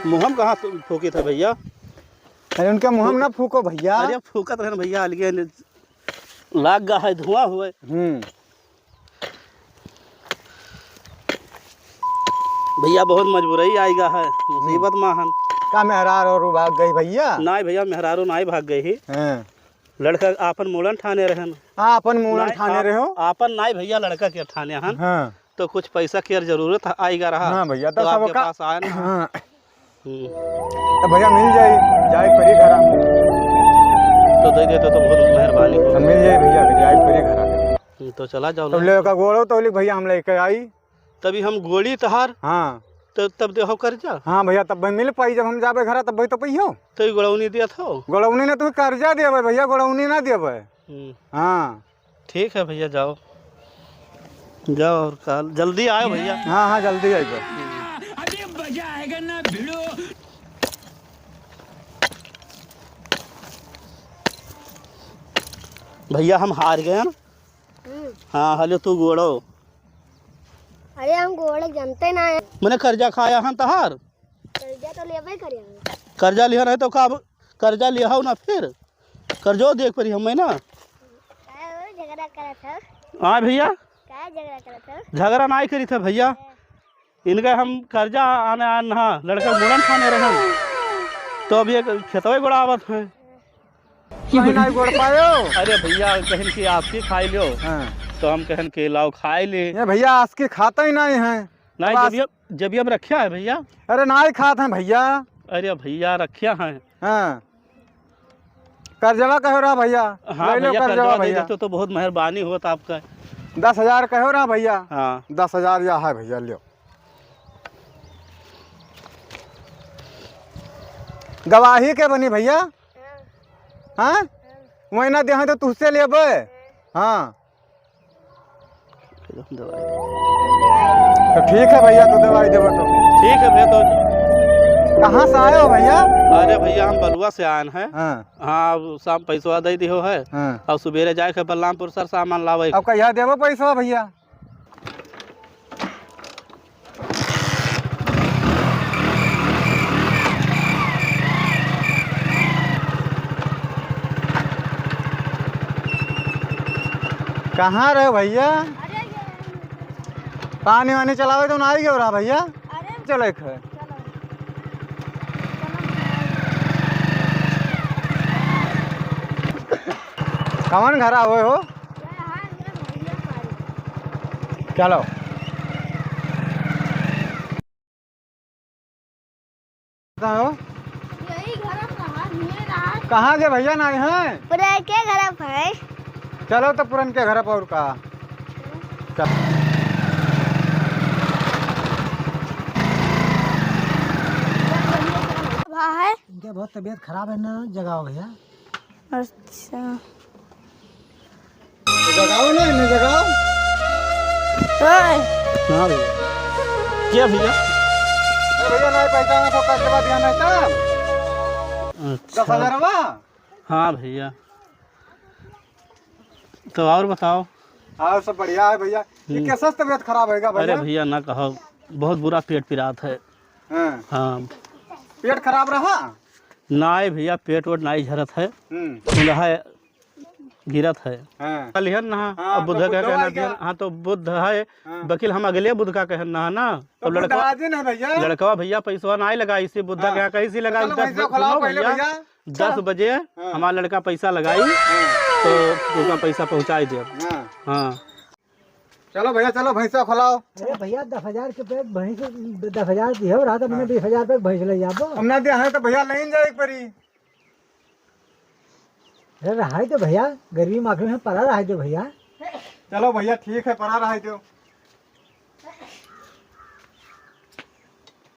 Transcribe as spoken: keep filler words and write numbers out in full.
मुँह में कहाँ फू-, फूकित है भइया? अरे उनके मुँह में ना फूको भइया। अरे फूकत रहे ना भइया, अलगे ने लाग गा है, धुआँ हुए। हम्म। भइया बहुत मजबूरी आइ गा है, मुसीबत मा हन। का मेहरारू भाग गई भइया? नाहीं भइया, मेहरारू नाहीं भाग गई ही। हाँ। लड़का आपन मूड़न ठाने रहन। हाँ, आपन मूड़न नाहीं, ठाने आप, रहो। आपन नाहीं भइया, लड़का के ठाने हन। हाँ। तो कुछ पैसा के जरूरत आइ गा रहा। हाँ भइया, तो तो आपके सबका पास आयन। हाँ। हम्म। तो भइया मिल जाई, जाए परी घरा। तो दे देते तो बहुत मेहरबानी हो। तो मिल जाई भइया, जाए परी घरा। हम्म, तो चला जाओ तब ना। ले का गोड़ो तो ले भइया हम लेके आई। तभी हम गोड़ी तहार। हाँ। तो तब दे हो कर्जा। हाँ भइया, तब भाई मिल पाई, जब हम जाबे घरा तब भाई तो पइहो। तो ई गोड़ौनी दिया था। गोड़ौनी ना, तू कर्जा देबे भइया, गोड़ौनी ना देबे। हम्म। हाँ। ठीक है भइया, जाओ, जाओ और काल जल्दी आयो भइया। हाँ, हाँ, जल्दी आइबे। अभी मजा आएगा ना भिड़ो। भइया, हम हार गए हैं। हम्म। हाँ, हलो तू गोड़ो। अरे, हम गोड़े जानते ना है। मने कर्जा खाया हम तहार। कर्जा तो लेबे करे हम। कर्जा लिहा रहे तो का अब कर्जा लिहा हो ना फिर? कर्जो देख परी हमें ना। काहे हो झगड़ा करत हो? हाँ भइया। काहे झगड़ा करत हो? झगड़ा नाहीं करी थे भइया। हाँ। इनका हम कर्जा आने आन हा, लड़का मूड़न ठाने रहन। तो अब ये खेतवे गोड़ावत हैं। नाहीं, नाहीं गोड़ पायो। अरे भइया, कहन कि आपकी खाई लो। हाँ। तो हम कहन कि लाओ खाई ले। ये भइया, आज की खाता ही नाहीं है। नाहीं, अब जब आज ये जब ये हम रख्या है भइया। अरे नाहीं खात हैं भइया। अरे भइया रख्या है। हाँ। कर्जवा कहो रहा भइया। हाँ ले लो भइया, कर्जवा कर्जवा दे भइया। देते तो बहुत मेहरबानी होत आपका। दस हजार कहो रहा भइया। हाँ। दस हजार या है भइया, लियो। गवाही के बनी भइया? हाँ? वही ना देहे तो तुझसे लेबे। हाँ। तो ठीक है भइया, तो दवाई देबो तो। ठीक है भइया, तो कहाँ से आए हो भइया? अरे भइया, हम बलुआ से आए हैं। हाँ। हाँ, अब शाम पैसवा दे दिहो है। हाँ। अब सुबेरे जाए के बलरामपुर सर सामान लावे। अब कहिया देबो पैसवा भइया? कहाँ रहे भइया? पानी वानी चलावे तो ना आई गयो रहा भइया। चले खे। कवन घरा होए हो? चलो। कहाँ हो? यही घर पर रहा, नहीं रहा। कहाँ के भइया ना है? पुरनके घर पर है। चलो तो पुरनके घर पर और का। चल। वहाँ है। इनके बहुत तबीयत खराब है ना, जगाओ भइया। अच्छा। जगाओ ना, इन्हें जगाओ। ओए। हाँ भइया। क्या भइया? ए भइया, नाहीं पहचाना तो कल के बाद यहाँ नहीं था। अच्छा। दस हजारवा? हाँ भइया। तो और बताओ? हाँ, सब बढ़िया है भइया। ये हम्म। कैसा तबीयत खराब होएगा भइया? अरे भइया, ना कहो, बहुत बुरा पेट पिरात है। हाँ। हाँ। पेट खराब रहा? नाहीं भइया, पेट वेट नाहीं झरत है। हम्म। उंगहा गिरत है। हाँ। कल हियन ना, हाँ, अब बुध तो का बुधवा कहना आ गया। दियन, हाँ, तो बुध है, हाँ। बकिल हम अगले बुध का कहन ना, ना। तो अब बुध लड़का, आ दिन है भइया। लड़कवा भइया पैसवा नाहीं लगाई, इसी बुध हाँ। का कहीं से लगाई, चलो दस भैंसा बजे खोलाओ सुनो पहले भइया, भइया। दस चलो। बजे हाँ। हमारा लड़का पैसा लगाई, हाँ। तो उनका पैसा पहुँचाई दे। हाँ। हाँ। चलो भइया, चलो भैंसा खोलाओ। अरे भइया, दस हजार के पे भैंस, दस हजार दिहो रहा तो मैंने हाँ। बीस हजार पे भैंस ले जाबो। हम ना दे हैं तो भइया लेन जाए एक बारी। अरे रहाई दो भइया, गरीबी माफी में पड़ा रहाई दो भइया। चलो भइया, ठीक है, पड़ा रहाई दो।